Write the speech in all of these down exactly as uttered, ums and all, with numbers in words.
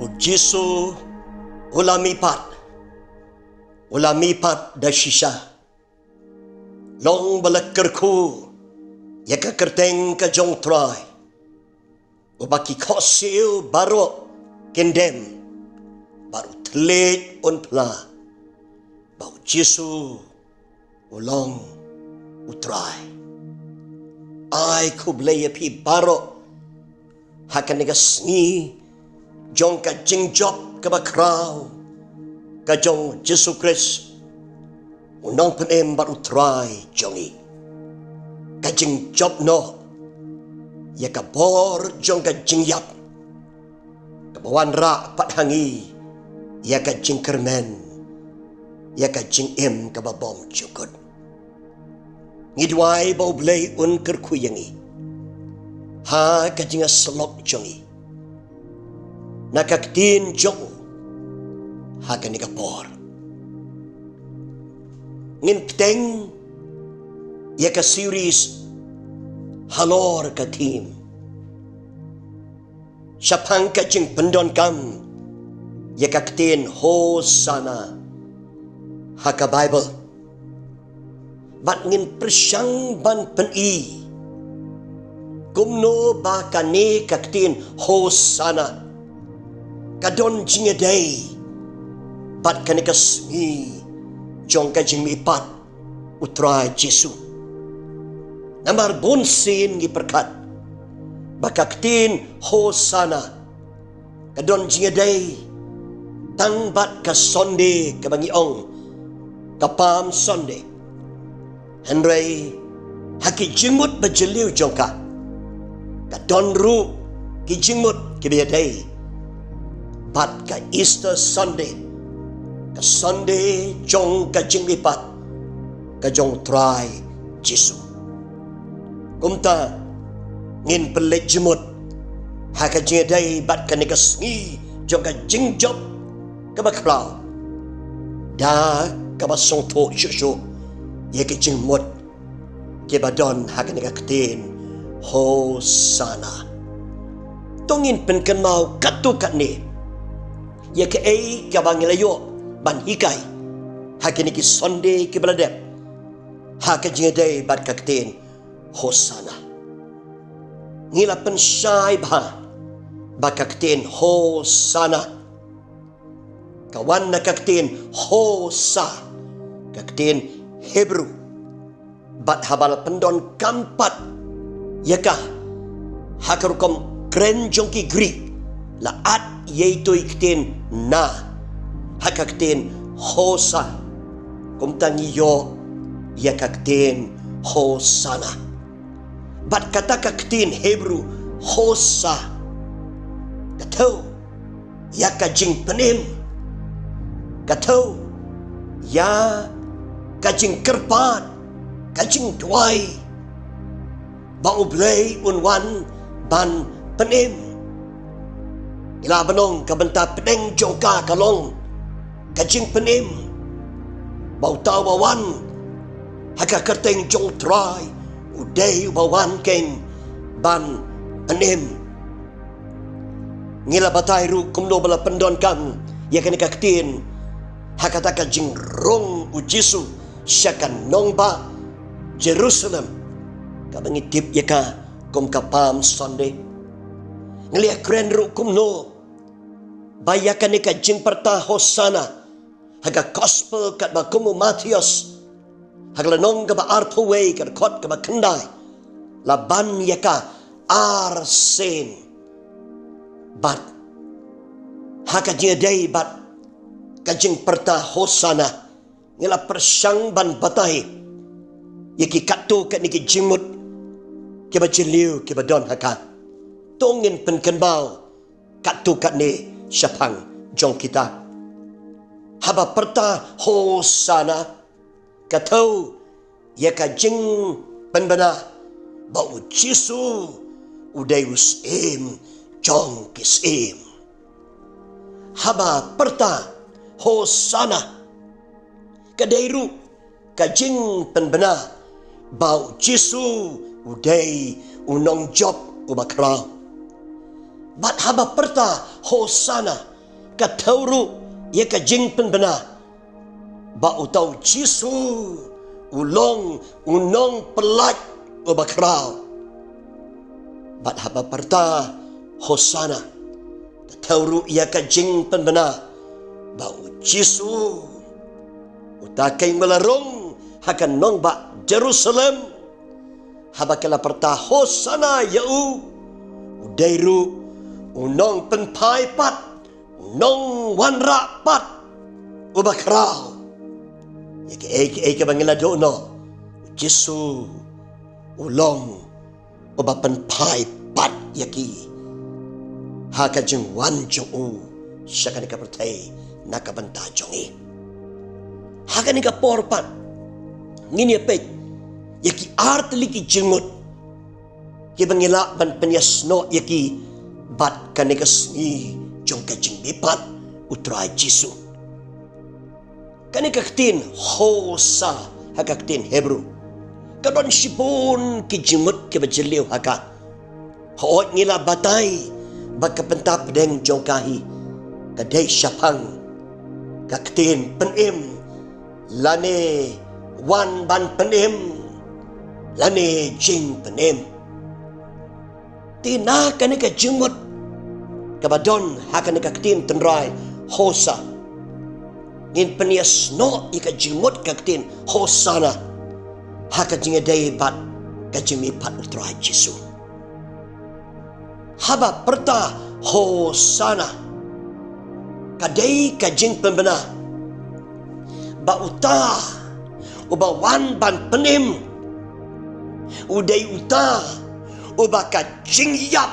U Jisu u la mihpat, u la mihpat da shisha. Long ba la kyrkhu ïa ka kyrteng ka jong Trai, uba ki khohsiew baroh kin dem, bad u thylliej un phla ba u Jisu u long u Trai. Ai khublei ïa phi baroh ha kane ka sngi jong ka jingjop kaba khraw ka jong Jisu Khrist, u Nongpynim bad u Trai jong ngi. Ka jingjop noh ïa ka bor jong ka jingïap, kaba wanrah pat ha ngi ïa ka jingkyrmen, ïa ka jingim kaba bymjukut. Ngi duwai ba U Blei un kyrkhu ïa ngi ha ka jingïasyllok jong ngi na ka ktien jong u ha kane ka por. Ngin bteng ïa ka series halor ka theme shaphang ka jingpyndonkam ïa ka ktien Hosana ha ka Baibl. Bad ngin pyrshang ban pyni kumno ba kane ka ktien Hosana ka don jingïadei bad kane ka sngi jong ka jingmihpat u Trai Jisu. Namar bunsien ngi pyrkhat ba ka ktien Hosana ka don jingïadei tang bad ka Sunday kaba ngi ong ka Palm Sunday. Hynrei ha ki jingmut ba jylliew jong ka, ka don ruh ki jingmut kiba ïadei bad ka Easter Sunday, ka Sunday jong ka jingmihpat ka jong Trai Jisu. Kumta ngin pynleit jingmut ha ka jingïadei bad kane ka sngi jong ka jingjop kaba khraw da kaba sngewthuh shuh shuh ïa ki jingmut kiba don ha kane ka ktien Hosana. To ngin pynkynmaw katto katne ïa kaei kaba ngi la ïoh ban hikai ha kine ki Sunday kiba la dep ha ka jingïadei bad ka ktien Hosana. Ngi la pynshai bha ba ka ktien Hosana ka wan na ka ktien Hosa, ka ktien Hebru. Bad haba la pyndonkam pat ïa ka ha ka rukom kren jong ki Greek, la at ïa ito i ktien na ha ka ktien Hosa. Kumta ngi ïoh ïa ka ktien Hosana. Bad kata ka ktien Hebru Hosa ka thew ïa ka jingpynim, ka thew ïa ka jingkyrpad, ka jingduwai ba U Blei un wan ban pynim. Ngi lah ban ong ka bynta pdeng jong ka ka long ka jingpynim ba uta uba wan ha ka kyrteng jong U Trai u dei uba wan keiñ ban pynim. Ngi la batai ruh kumno ba la pyndonkam ïa kane ka ktien ha kata ka jingrung u Jisu sha ka nongbah Jerusalem, kaba ngi tip ïa ka kum ka Palm Sunday. Ngi la ïakren ruh kumno ba ïa kane ka jingpyrta Hosana ha ka Gospel katba kum u Mathaios, ha ka lynnong kaba arphew wei, ka dkhot kaba khyndai, la ban ïa ka ar sien. Bad ha ka jingïadei bad ka jingpyrta Hosana, ngi la pyrshang ban batai ïa ki katto katne ki jingmut kiba jylliew kiba don ha ka. To ngin pynkynmaw katto katne shaphang jong kita. Haba pyrta Hosana, ka thew ïa ka jingpynbna ba u Jisu u dei u Syiem jong ki syiem. Haba pyrta Hosana, ka dei ruh ka jingpynbna ba u Jisu u dei u nongjop uba khraw. Bad haba pyrta Hosana, Ka thew ruh ïa ka jingpynbna ba uta u Jisu u long u nongpyllait uba khraw. Bad haba pyrta Hosana, ka thew ruh ïa ka jingpynbna ba u Jisu uta keiñ u la rung ha ka nongbah Jerusalem. Haba ki la pyrta Hosana ïa u, u dei ruh u nongpynphai pat, u nongwanrah pat uba khraw. Ïa kiei kiei kiba ngi la duh noh, u Jisu u long uba pynphai pat ïa ki ha ka jingwan jong u sha kane ka pyrthei na ka bynta jong ngi. Ha kane ka por pat ngin ïa peit ïa ki artylli ki jingmut kiba ngi lah ban pynïasnoh ïa ki bad kane ka sngi jong ka jingmihpat u Trai Jisu. Kane ka ktien Hosa ha ka ktien Hebru ka don shibun ki jingmut kiba jylliew ha ka. Hooid, ngi la batai ba ka bynta pdeng jong ka hi ka dei shaphang ka ktien pynim, lane wan ban pynim, lane jingpynim. Te na kane ka jingmut kaba don ha kane ka ktien tynrai Hosa, ngin pynïasnoh ïa ka jingmut ka ktien Hosana ha ka jingïadei bad ka jingmihpat u Trai Jisu. Haba pyrta Hosana, ka dei ka jingpynbna ba uta uba wan ban pynim u dei uta uba ka jingïap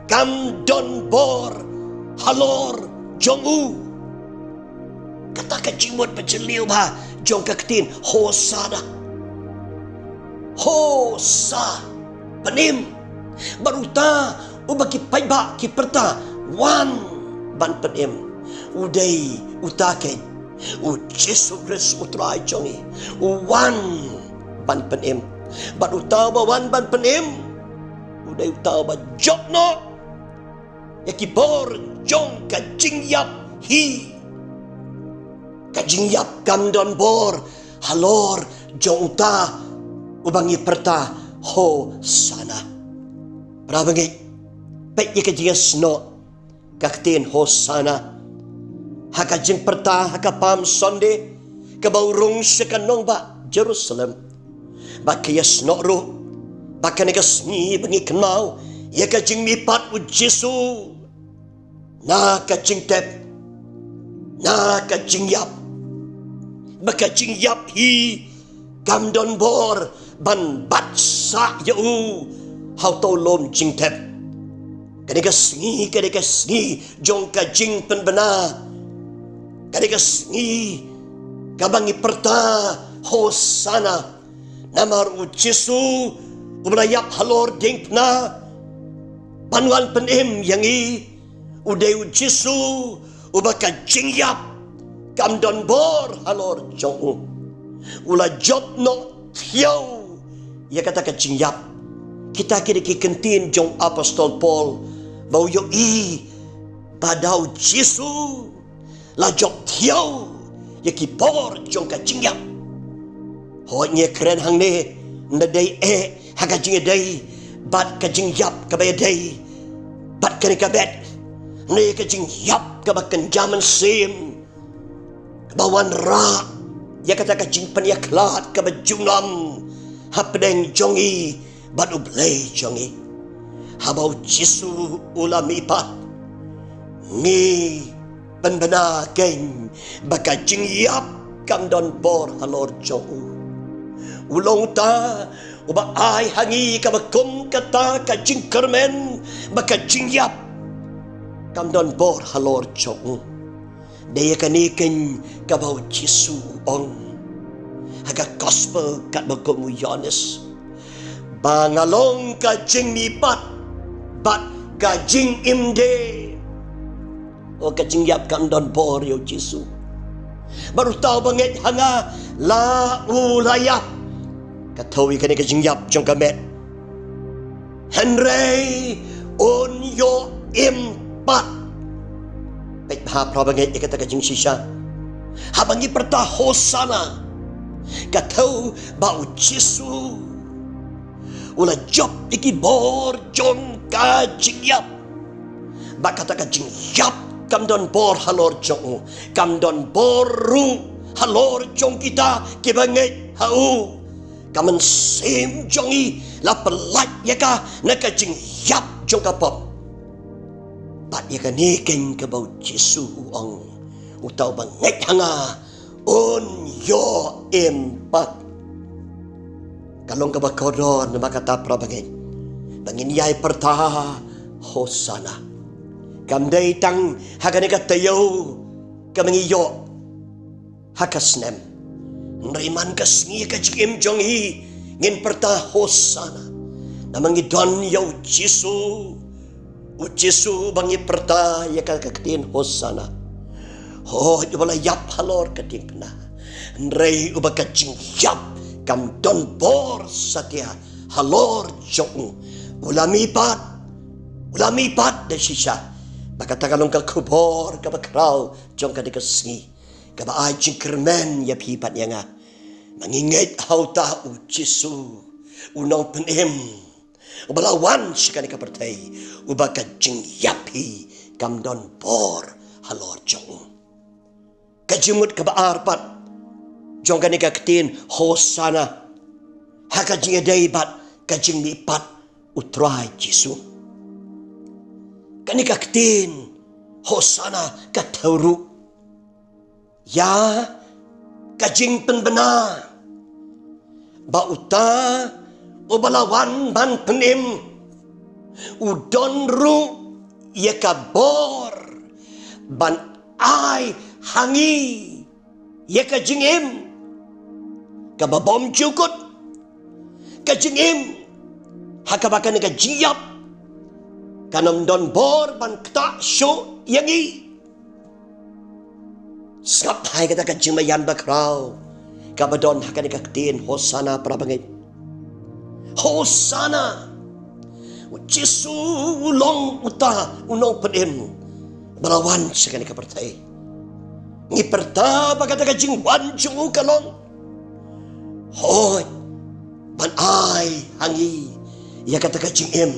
kam don bor halor jong u. Kata ka jingmut ba jylliew bha jong ka ktien Hosana. Hosa, pynim. Bad uta uba ki paidbah ki pyrta wan ban pynim, u dei uta keiñ u Jisu Khrist u Trai jong ngi, u wan ban pynim. Bad uta uba wan ban pynim u dei uta uba jop noh ïa ki bor jong ka jingïap hi. Ka jingïap kam don bor halor jong uta uba ngi pyrta Hosana. Para bangeit, peit ïa ka jingïasnoh ka ktien Hosana ha ka jingpyrta ha ka Palm Sunday kaba u rung sha ka nongbah Jerusalem. Bad ka ïasnoh ruh ba kane ka sngi ba ngi kynmaw ïa ka jingmihpat u Jisu na ka jingtep, na ka jingïap, ba ka jingïap hi kam don bor ban bat sah ïa u ha uta u lum jingtep. Kane ka sngi ka dei ka sngi jong ka jingpynbna. Ka dei ka sngi kaba ngi pyrta Hosana. Namar u Jisu uba la ïap halor diengphna ban wan pynim ïa ngi, u dei u Jisu uba ka jingïap kam don bor halor jong u. U la jop noh thiaw ïa kata ka jingïap. Kita ki dei ki kyntien jong u Apostol Paul ba u ïohi ba da u Jisu la jop thiaw ïa ki bor jong ka jingïap. Hooid, ngi kren hangne, ynda dei eh ha ka jingïadei bad ka jingïap kaba ïadei bad kane ka met, ne ka jingïap kaba kynja mynsiem, kaba wanrah ïa kata ka jingpynïakhlad kaba junom hapdeng jong ngi bad U Blei jong ngi. Haba u Jisu u la mihpat, ngi pynbna keiñ ba ka jingïap kam don bor halor jong u. U long uta uba ai ha ngi kaba kum kata ka jingkyrmen ba ka jingïap kam don bor halor jong u. Dei ïa kane keiñ kaba u Jisu u ong ha ka Gospel katba kum u Ïoannis, ba nga long ka jingmihpat bad ka jingim de. O, ka jingïap kam don bor ïa u Jisu. Bad uta uba ngeit ha nga, la u la ïap, ka thew ïa kane ka jingïap jong ka met, hynrei un ïoh im pat. Peit bha para bangeit ïa kata ka jingshisha. Haba ngi pyrta Hosana, ka thew ba u Jisu u la jop ïa ki bor jong ka jingïap. Bad kata ka jingïap kam don bor halor jong u, kam don bor ruh halor jong kita kiba ngeit ha u. Ka mynsiem jong ngi la pyllait ïa ka na ka jingïap jong ka pop. Bad ïa kane keiñ kaba u Jisu u ong, uta uba ngeit ha nga un ïoh im pat. Ka long kaba kordor namar kata para bangeit ba ngin ïai pyrta Hosana. Kam dei tang ha kane ka taïew kaba ngi ïoh ha ka snem. Hynrei man ka sngi ka jingim jong ngi ngin pyrta Hosana. Namar ngi don ïa u Jisu. U Jisu ba ngi pyrta ïa ka, ka ktien Hosana. Hooid, uba la ïap halor ka diengphna. Hynrei uba ka jingïap kam don bor satia halor jong u. U la mih pat. U la mih pat da shisha. Bad kata ka long ka khubor kaba khraw jong kane ka sngi, kaba ai jingkyrmen ïa phi bad ïa nga. Ma ngi ngeit ha uta u Jisu, u nongpynim, uba la wan sha kane ka pyrthei, uba ka jingïap hi kam don bor halor jong u. Ka jingmut kaba ar pat jong kane ka ktien Hosana, ha ka jingïadei bad ka jingmihpat u Trai Jisu. Kane ka ktien Hosana ka thew ruh ïa ka jingpynbna ba uta uba la wan ban pynim u don ruh ïa ka bor ban ai ha ngi ïa ka jingim kaba bym jukut. Ka jingim ha kaba kane ka jingïap kan ym don bor ban ktah shuh ïa ngi. Sngap hai kata ka jingmaïan bakhraw kaba don ha kane ka ktien Hosana, para bangeit. Hosana. U Jisu u long uta u nongpynim ba la wan sha kane ka pyrthei. Ngi pyrta ba kata ka jingwan jong u ka long, hooid, ban ai ha ngi ïa kata ka jingim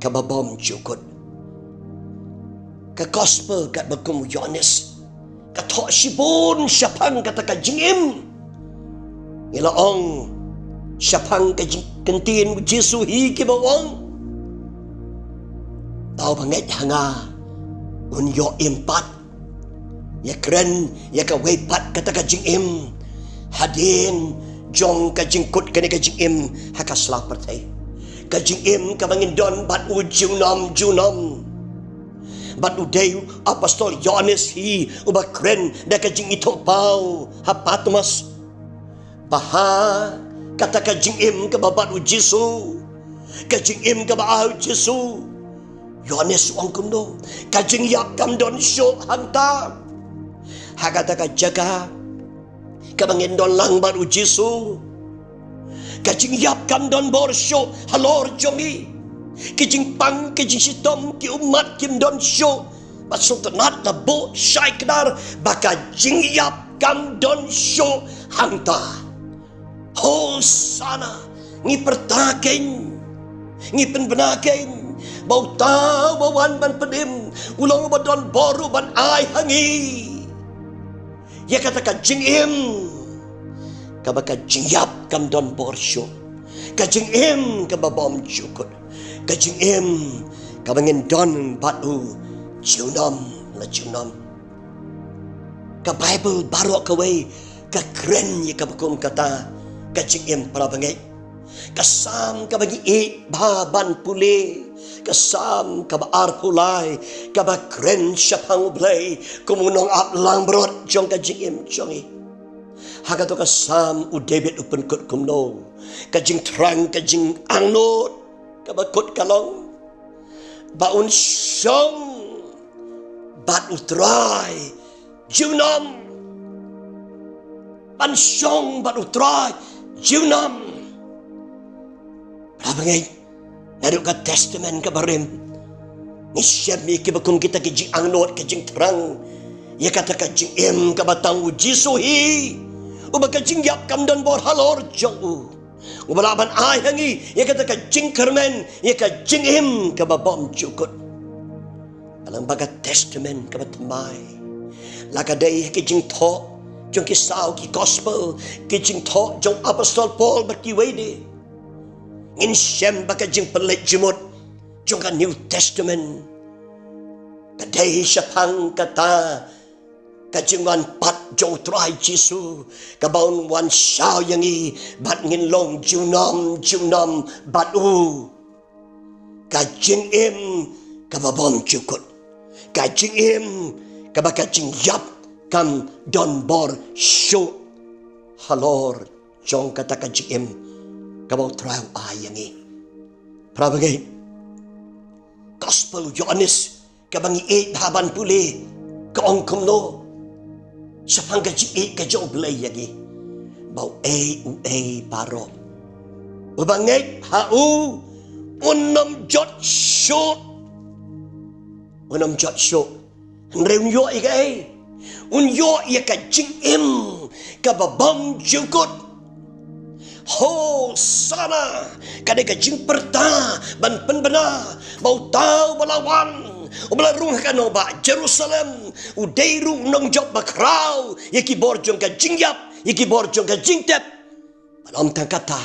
kaba bym jukut. Ka gospel katba kum u Ïoannis ka thoh shibun shaphang kata ka jingim. Ngi la ong shaphang ka jing-, ka ktien u Jisu hi kiba ong, uta uba ngeit ha nga un ïoh im pat. Ïa kren ïa kawei pat kata ka jingim hadien jong ka jingkut kane ka jingim ha ka sla pyrthei. Ka jingim kaba ngin don bad u junom junom. Bad u dei u apostol Ïoannis hi uba kren da ka jingithuhpaw ha Patmos. Bad ha kata ka jingim kaba bad u Jisu, ka jingim kaba ai u Jisu, Ïoannis u ong kumno? Ka jingïap kam don shuh hangta. Ha kata ka jaka kaba ngin don lang bad u Jisu, ka jingïap kam don bor shuh halor jong ngi. Ki jingpang, ki jingshitom, ki ummat kim don shuh. Ba sngewtynnat la buh shai kdar ba ka jingïap kam don shuh hangta. Hosana, ngi pyrta keiñ, ngi pynbna keiñ ba uta uba wan ban pynim u long uba don bor ruh ban ai ha ngi ïa kata ka jingim kaba ka jingïap kam don bor shuh, ka jingim kaba bym jukut, ka jingim kaba ngin don bad u junom la junom. Ka Baibl baroh kawei ka kren ïa kaba kum kata ka jingim, para bangeit. Ka Salm kaba ngi ïeit bha ban pule, ka Salm kaba arphew lai, kaba kren shaphang U Blei kum u nongap langbrot jong ka jingim jong ngi. Ha kato ka Salm u David u pynkut kumno? Ka jingthrang, ka jingangnud kaba kut ka long ba un shong bad U Trai junom. Ban shong bad U Trai junom. Para bangeit, naduh ka Testament kaba rim Ngi shem ïa kiba kum kita ki jingangnud, ka jingthrang ïa kata ka jingim kaba tang u Jisu hi, uba ka jingïap kam don bor halor jong u, uba lah ban ai ha ngi ïa kata ka jingkyrmen, ïa ka jingim kaba bymjukut. Balang ba ka Testament kaba thymmai, la ka dei ha ki jingthoh jong ki saw ki Gospel, ki jingthoh jong Apostol Paul bad kiwei de, ngin shem ba ka jingpynleit jingmut jong ka New Testament ka dei shaphang kata ka jingwan pat jong u Trai Jisu, kaba un wan shaw ïa ngi bad ngin long junom junom bad u. Ka jingim kaba bymjukut, ka jingim kaba ka jingïap kam don bor shuh halor jong kata ka jingim kaba u Trai u ai ïa ngi. Para bangeit, Gospel u Ïoannis kaba ngi ïeit bha ban pule, ka ong kumno shaphang ka jingïeit ka jong u Blei ïa ngi, ba uei uei baroh uba ngeit ha u un ym jot shuh. Un ym jot shuh. Hynrei un ïoh ïa kaei? Un ïoh ïa ka jingim kaba bymjukut. Hosana, ka dei ka jingpyrta ban pynbna ba uta uba la wan, uba la rung ha ka nongbah Jerusalem, u dei ruh u nongjop ba khraw ïa ki bor jong ka jingïap, ïa ki bor jong ka jingtep. Bad ym tang kata,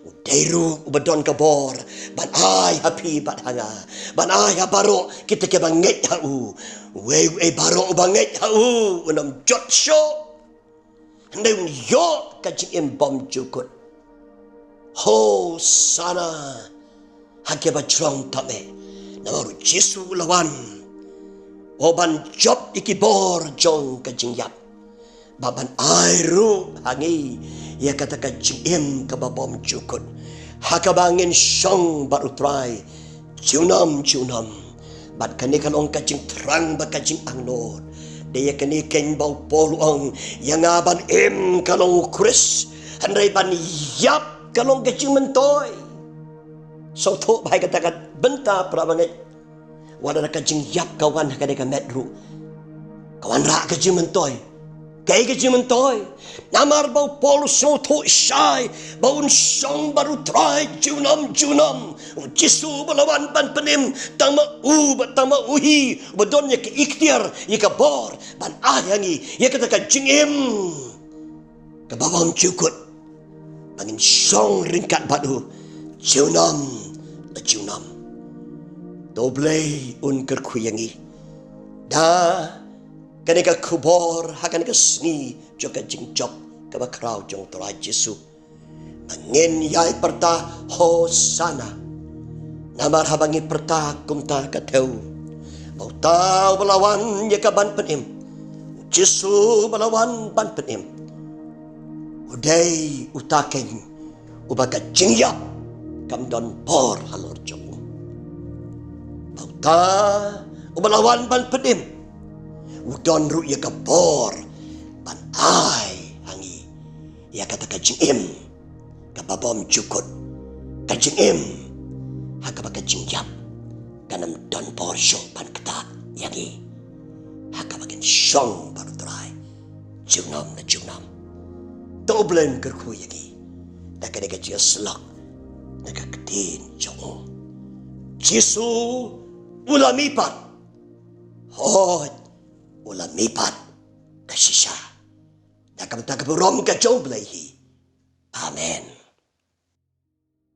u dei ruh uba don ka bor ban ai ha phi bad ha nga, ban ai ha baroh kita kiba ngeit ha u. Uei uei baroh uba ngeit ha u un ym jot shuh, hynrei un ïoh ka jingim bymjukut. Hosana ha kiba jrong tam eh. Namar u Jisu u la wan, u ban jop ïa ki bor jong ka jingïap, ba ban ai ruh ha ngi ïa kata ka jingim kaba bymjukut, ha kaba ngin shong bad u Trai junom junom. Bad kane ka long ka jingthrang bad ka jingangnud. Dei ïa kane keiñ ba u Paul u ong, ïa nga ban im ka long u Khrist, hynrei ban ïap ka long ka jingmyntoi. Sngewthuh bha ïa kata ka bynta, para bangeit. Wat la ka jingïap ka wan ha kane ka met ruh, ka wanrah ka jingmyntoi. Kaei ka jingmyntoi? Namar ba u Paul u sngewthuh shai ba un shong bad u Trai junom junom. U Jisu uba la wan ban pynim, tang ma u, ba tang ma u hi uba don ïa ka iktiar, ïa ka bor ban ai ha ngi ïa kata ka jingim kaba bymjukut, ba ngin shong ryngkat bad u junom la junom. To u Blei un kyrkhu ïa ngi da kane ka khubor ha kane ka sngi jong ka jingjop kaba khraw jong u Trai Jisu. Ba ngin ïai pyrta Hosana. Namar haba ngi pyrta kumta ka thew ba uta uba la wan ïa ka ban pynim, u Jisu uba la wan ban pynim, u dei uta keiñ uba ka jingïap kam don bor halor jong u. Ba uta uba la wan ban pynim u don ruh ïa ka bor ban ai ha ngi ïa kata ka jingim kaba bymjukut, ka jingim ha kaba ka jingïap kan ym don bor shuh ban ktah ïa ngi, ha kaba ngin shong bad u Trai junom la junom. To u Blei un kyrkhu ïa ngi da kane ka jingïasyllok na ka ktien jong u. Jisu u la mihpat. Hooid, u la mihpat da shisha. Da ka bynta ka burom ka jong u Blei hi,